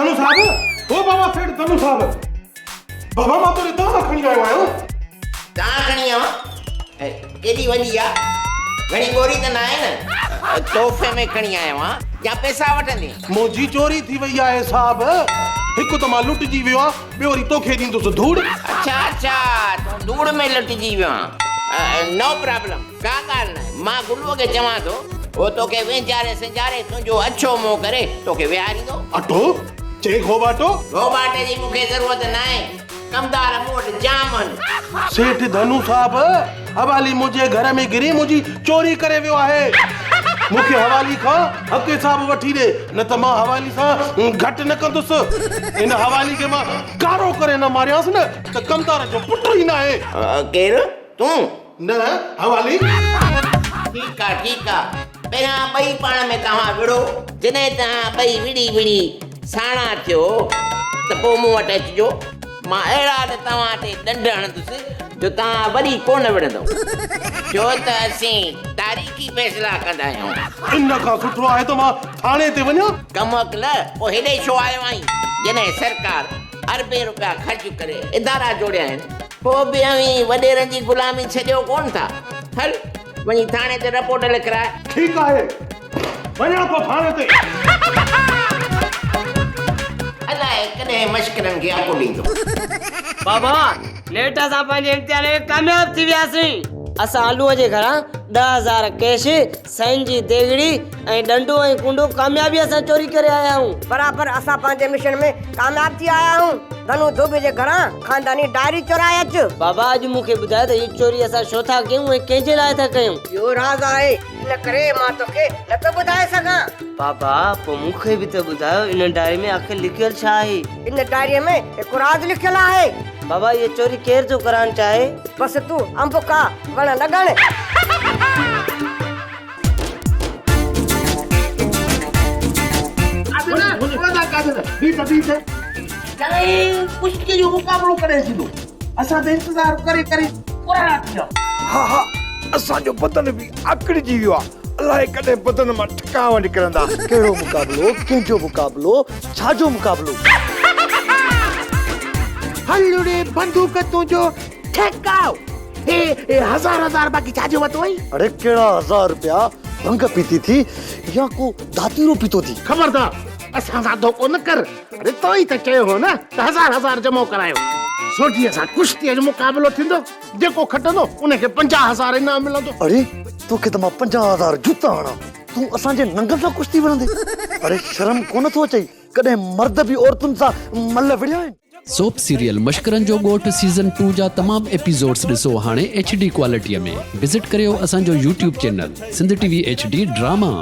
ڌنو صاحب، او بابا سيٺ ڌنو صاحب، بابا مان توڏي دانهن کڻي آيو آهيان. دانهن کڻي آيو آهين؟ ڪيڏي وڏي آ؟ گهڻي ڳوري ته ناهي نه؟ تحفي ۾ کڻي آيو آهان يا پئسا وٺندين؟ منهنجي چوري ٿي وئي آهي صاحب، هڪ ته مان لٽجي ويو آهيان، ٻيو وري توکي ڏيندس ڌوڙ. اڇا اڇا تون ڌوڙ ۾ لٽجي ويو آهين. نو پرابلم، ڪا ڳالهه ناهي، مان گلوء کي چوان ٿو، هو توکي وينجهاري سنجهاري تنهنجو اڇو منهن ڪري توکي ويهاريندو. اٽو؟ چئي گهوٻاٽو؟ گهوٻاٽي جي مون کي ضرورت ناهي، ڪمدار مون وٽ جام آهن. سيٺ ڌنو صاحب، حوالي منهنجي گهر ۾ گهري منهنجي چوري ڪري ويو آهي. مون کي حوالي کان حق حساب وٺي ڏي، نه ته مان حوالي سان گهٽ نه ڪندس. ان حوالي کي مان ڪارو ڪري نه ماريانس نه ته ڪمدار جو پٽ ئي ناهي. ڪير؟ تون؟ نه، حوالي. ٺيڪ آ، ٺيڪ آ. پهريان ٻئي پاڻ ۾ توهان وڙهو، جڏهن توهان ٻئي وڙهي وڙهي ساڻا ٿيو ته پوء مون وٽ اچجو. مان اهڙا ته توهان تي ڏنڊ هڻندس جو توهان وري ڪونه وڙهندؤ. ڇو ته اسين تاريخي فيصلا ڪندا آهيون. ان کان سٺو آهي ته مان ٿاڻي تي وڃان. ڪم عقل، پوء هيڏي ڇو آيو آهين؟ جڏهن سرڪار اربين روپيا خرچ ڪري ادارا جوڙيا آهن، پوء به اوهين وڏيرن جي غلامي ڇڏيو ڪونه ٿا. هل، وڃي ٿاڻي تي رپورٽ لکراء. ٺيڪ آهي، وڃان ٿو ٿاڻي تي. الائي ڪڏهن مشڪرن کي عقل ايندو. بابا نيٺ اسان پنهنجي امتحان ۾ ڪامياب ٿي وياسين. اسان علوء جي گهران 10,000 ڪيش، سئين جي ديڳڙي ۽ ڏنڊو ۽ ڪونڊو ڪاميابيء سان چوري ڪري آيا آهيون. برابر اسان پنهنجي مشن ۾ ڪامياب ٿي آيا آهيون. ڌنو ڌوٻي جي گهران خانداني ڊائري چورائي اچ. بابا اڄ مون کي ٻڌاء ته هيء چوري اسان ڇو ٿا ڪيون ۽ ڪنهن جي لاء ٿا ڪيون؟ اهو راز آهي. ان ڪري مان توکي نه ٿو ٻڌائي سگهان. بابا، پوء مون کي به ته ٻڌايو ان ڊائري ۾ آخر لکيل ڇا آهي؟ ان ڊائريء ۾ هڪ راز لکيل آهي. بابا، هيء چوري ڪير ٿو ڪرائڻ چاهي؟ بس تون انب کا، وڻ نه ڳڻ. چڱائي ڪشتيء جو مقابلو ڪڏهن ٿيندو؟ اسان ته انتظار ڪري ڪري پراڻا ٿي ويا. ها ها اسان جو بدن به آڪڙجي ويو آ الائي ڪڏهن بدن مان ٺڪاء نڪرندا. ڪهڙو مقابلو، ڪنهن جو مقابلو، ڇا جو مقابلو؟ هل ڙي بندوق تنهنجو ٺڪاء. هي هزار هزار باقي ڇا جو ورتو اٿئي؟ اڙي ڪهڙا هزار رپيا، ڀنگ پيتي ٿي يا ڪو ڌاتيرو پيتو ٿي؟ خبردار اسان سان ڌوڪو نه ڪر. اڙي تو ئي ته چيو هو نه ته هزار هزار جمعو ڪرايو. سوڍيء سان ڪشتيء جو مقابلو ٿيندو، جيڪو کٽندو ان کي 50,000 انعام ملندو. اڙي توکي ته مان 50,000 جوتا هڻان، تون اسان جي ننگن سان ڪشتي وڙهندين؟ اڙي شرم ڪونه ٿو اچئي، ڪڏهن مرد به عورتن سان ملهه وڙهيا آهن؟ سوپ سيريل مشڪرن جو ڳوٺ سيزن ٽو جا تمام ايپيسوڊس ڏسو هاڻي ايڇ ڊي ڪوالٽيء ۾ وزٽ ڪريو اسان جو YouTube channel Sindh T V H D drama.